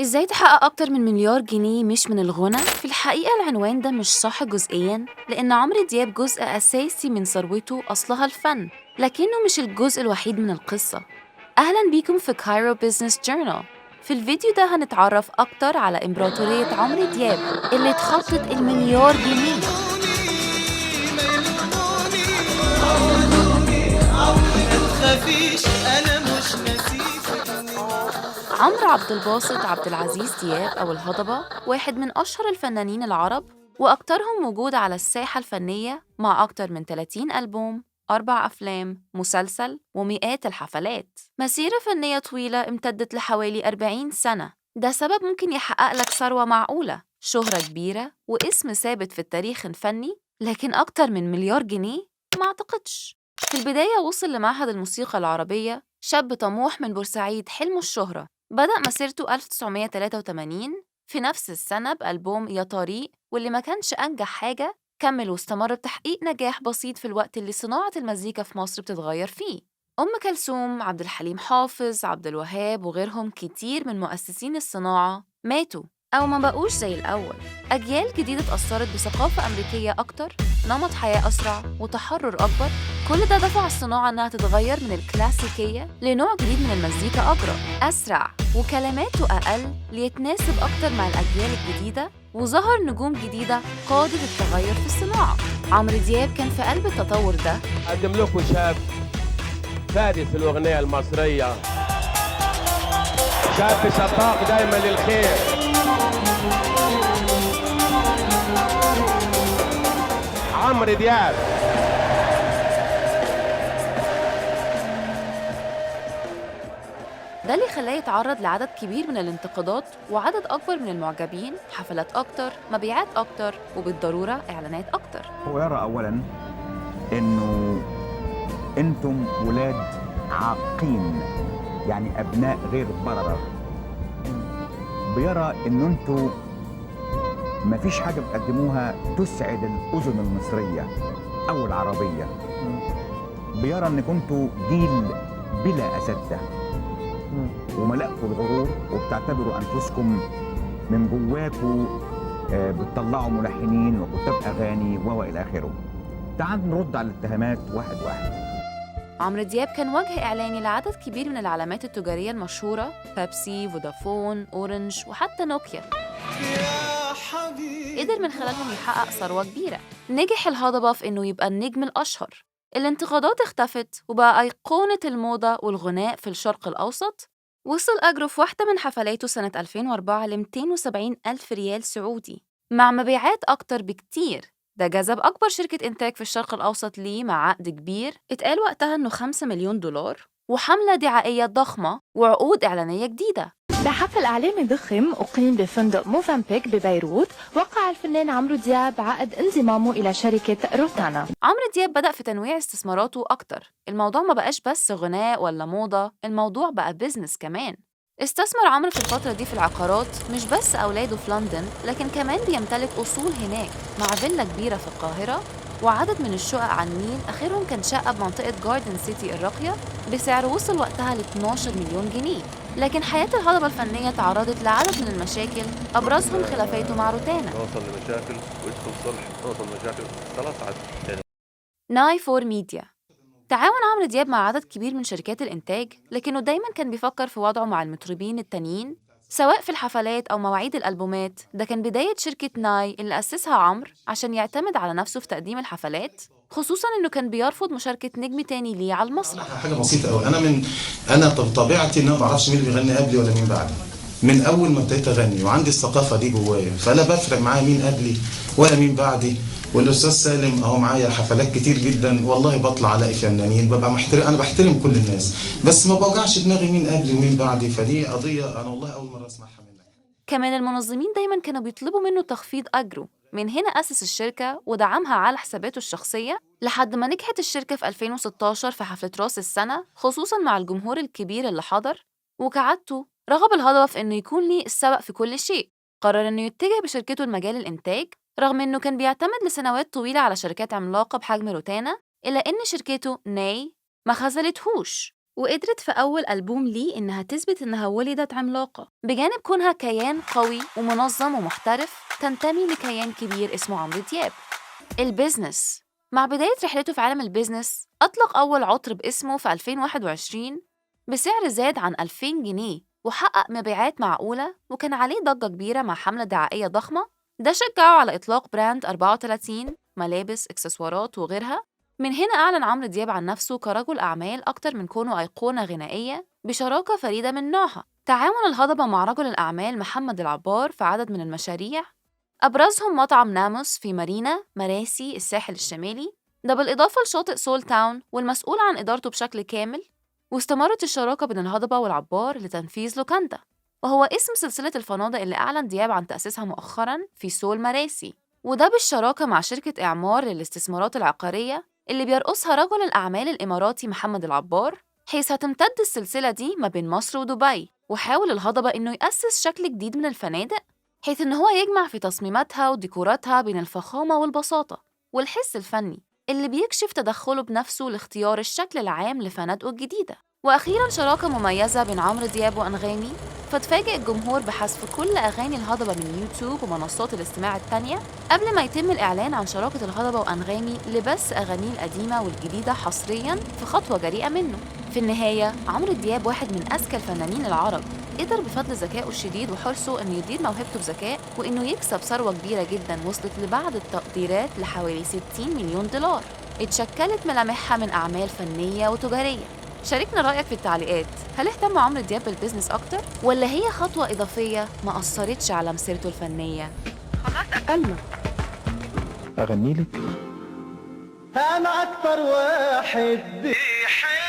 إزاي تحقق أكتر من مليار جنيه مش من الغنى؟ في الحقيقة العنوان ده مش صح جزئياً، لأن عمرو دياب جزء أساسي من ثروته أصلها الفن، لكنه مش الجزء الوحيد من القصة. أهلاً بيكم في Cairo Business Journal. في الفيديو ده هنتعرف أكتر على إمبراطورية عمرو دياب اللي اتخطت المليار جنيه. عمرو عبد الباسط عبد العزيز دياب أو الهضبة واحد من أشهر الفنانين العرب وأكترهم وجود على الساحة الفنية، مع أكتر من 30 ألبوم، 4 أفلام، مسلسل، ومئات الحفلات. مسيرة فنية طويلة امتدت لحوالي 40 سنة. ده سبب ممكن يحقق لك ثروة معقولة، شهرة كبيرة، واسم ثابت في التاريخ الفني، لكن أكتر من مليار جنيه؟ ما أعتقدش. في البداية وصل لمعهد الموسيقى العربية شاب طموح من بورسعيد حلمه الشهرة. بدأ مسيرته 1983 في نفس السنة بألبوم يا طريق، واللي ما كانش أنجح حاجة. كمل واستمر بتحقيق نجاح بسيط في الوقت اللي صناعة المزيكا في مصر بتتغير فيه. أم كلثوم، عبد الحليم حافظ، عبد الوهاب وغيرهم كتير من مؤسسين الصناعة ماتوا أو ما بقوش زي الأول. أجيال جديدة اتأثرت بثقافة أمريكية أكتر، نمط حياة أسرع، وتحرر أكبر. كل ده دفع الصناعة إنها تتغير من الكلاسيكية لنوع جديد من المزيكا أجرأ، أسرع، وكلماته أقل ليتناسب أكتر مع الأجيال الجديدة. وظهر نجوم جديدة قادت التغير في الصناعة. عمرو دياب كان في قلب التطور ده. أقدم لكم شاب فارس الأغنية المصرية، شاب سباق دايما للخير. عمرو دياب. ده اللي خلاه يتعرض لعدد كبير من الانتقادات وعدد أكبر من المعجبين، حفلات أكتر، مبيعات أكتر، وبالضرورة إعلانات أكتر. هو يرى أولاً إنه أنتم ولاد عاقين، يعني أبناء غير بررة. بيرى إن أنتم مفيش حاجة بتقدموها تسعد الأذن المصرية أو العربية. بيرى إن كنتوا جيل بلا أساتذة وملأكوا الغرور، وبتعتبروا أنفسكم من جواكوا بتطلعوا ملحنين وكتاب أغاني وإلى آخره. تعال نرد على الاتهامات واحد واحد. عمرو دياب كان وجه إعلاني لعدد كبير من العلامات التجارية المشهورة، بيبسي، فودافون، أورنج، وحتى نوكيا. قدر من خلالهم يحقق ثروة كبيرة. نجح الهضبة في إنه يبقى النجم الأشهر. الانتقادات اختفت وبقى أيقونة الموضة والغناء في الشرق الأوسط. وصل أجره في واحدة من حفلاته سنة 2004 ل 270 ألف ريال سعودي، مع مبيعات أكتر بكتير. ده جذب أكبر شركة إنتاج في الشرق الأوسط ليه مع عقد كبير اتقال وقتها إنه 5 مليون دولار، وحملة دعائية ضخمة، وعقود إعلانية جديدة. بحفل إعلامي ضخم أقيم بفندق موفنبيك ببيروت، وقع الفنان عمرو دياب عقد انضمامه إلى شركة روتانا. عمرو دياب بدأ في تنويع استثماراته أكتر. الموضوع ما بقاش بس غناء ولا موضة، الموضوع بقى business كمان. استثمر عمرو في الفترة دي في العقارات، مش بس أولاده في لندن، لكن كمان بيمتلك أصول هناك مع فيلا كبيرة في القاهرة وعدد من الشقق على النيل. آخرهم كان شقة بمنطقة جاردن سيتي الراقية بسعر وصل وقتها ل 12 مليون جنيه. لكن حياة الهضبة الفنية تعرضت لعدد من المشاكل، أبرزهم خلافاته مع روتانا. نوصل لمشاكل ويدخل صلح، نوصل لمشاكل خلاص عاد. ناي فور ميديا. تعاون عمرو دياب مع عدد كبير من شركات الإنتاج، لكنه دايماً كان بيفكر في وضعه مع المطربين التانيين، سواء في الحفلات أو مواعيد الألبومات. ده كان بداية شركة ناي اللي أسسها عمرو عشان يعتمد على نفسه في تقديم الحفلات، خصوصاً إنه كان بيرفض مشاركة نجم تاني ليه على المسرح. حاجة بسيطة أوي، أنا طبيعتي إن أنا ما بعرفش مين اللي بيغني قبلي ولا مين بعدي. من أول ما ابتديت أغني وعندي الثقافة دي جوايا، فلا بفرق معايا مين قبلي ولا مين بعدي. والأستاذ سالم أهو معايا حفلات كتير جدا، والله بطلع ألاقي فنانين، ببقى محترم، أنا بحترم كل الناس، بس ما بوجعش دماغي مين قبلي ومين بعدي. فدي قضية أنا والله أول مرة أسمعها منك. كمان المنظمين دايما كانوا بيطلبوا منه تخفيض أجره. من هنا أسس الشركة ودعمها على حساباته الشخصية لحد ما نجحت الشركة في 2016 في حفلة راس السنة، خصوصاً مع الجمهور الكبير اللي حضر. وكعادته رغب الهضبة في إنه يكون ليه السبق في كل شيء. قرر إنه يتجه بشركته لمجال الإنتاج، رغم إنه كان بيعتمد لسنوات طويلة على شركات عملاقة بحجم روتانا، إلا إن شركته ناي ما خذلتهوش. وقدرت في أول ألبوم ليه إنها تثبت إنها ولدت عملاقة، بجانب كونها كيان قوي ومنظم ومحترف تنتمي لكيان كبير اسمه عمرو دياب. ال business. مع بداية رحلته في عالم ال business أطلق أول عطر باسمه في 2021 بسعر زاد عن 2000 جنيه وحقق مبيعات معقولة، وكان عليه ضجة كبيرة مع حملة دعائية ضخمة. ده شجعه على إطلاق brand 34 ملابس، إكسسوارات وغيرها. من هنا أعلن عمرو دياب عن نفسه كرجل أعمال أكتر من كونه أيقونة غنائية بشراكة فريدة من نوعها. تعاون الهضبة مع رجل الأعمال محمد العبار في عدد من المشاريع، أبرزهم مطعم ناموس في مارينا مراسي الساحل الشمالي، ده بالإضافة لشاطئ سول تاون والمسؤول عن إدارته بشكل كامل. واستمرت الشراكة بين الهضبة والعبار لتنفيذ لوكاندا، وهو اسم سلسلة الفنادق اللي أعلن دياب عن تأسيسها مؤخراً في سول مراسي، وده بالشراكة مع شركة إعمار للاستثمارات العقارية اللي بيرقصها رجل الأعمال الإماراتي محمد العبار، حيث هتمتد السلسلة دي ما بين مصر ودبي. وحاول الهضبة إنه يأسس شكل جديد من الفنادق، حيث إن هو يجمع في تصميماتها وديكوراتها بين الفخامة والبساطة والحس الفني اللي بيكشف تدخله بنفسه لاختيار الشكل العام لفنادقه الجديدة. وأخيراً شراكة مميزة بين عمرو دياب وأنغامي، فتفاجئ الجمهور بحذف كل أغاني الهضبة من يوتيوب ومنصات الاستماع التانية قبل ما يتم الإعلان عن شراكة الهضبة وأنغامي لبث أغانيه القديمة والجديدة حصرياً في خطوة جريئة منه. في النهاية عمرو دياب واحد من أذكى الفنانين العرب، قدر بفضل ذكائه الشديد وحرصه إنه يدير موهبته بذكاء وإنه يكسب ثروة كبيرة جداً وصلت لبعض التقديرات لحوالي 60 مليون دولار اتشكلت ملامحها من أعمال فنية وتجارية. شاركنا رأيك في التعليقات، هل اهتم عمرو دياب بال business أكتر ولا هي خطوة إضافية ما أثرتش على مسيرته الفنية؟ خلاص أكلنا. أغني لك أنا أكتر واحد بيحب.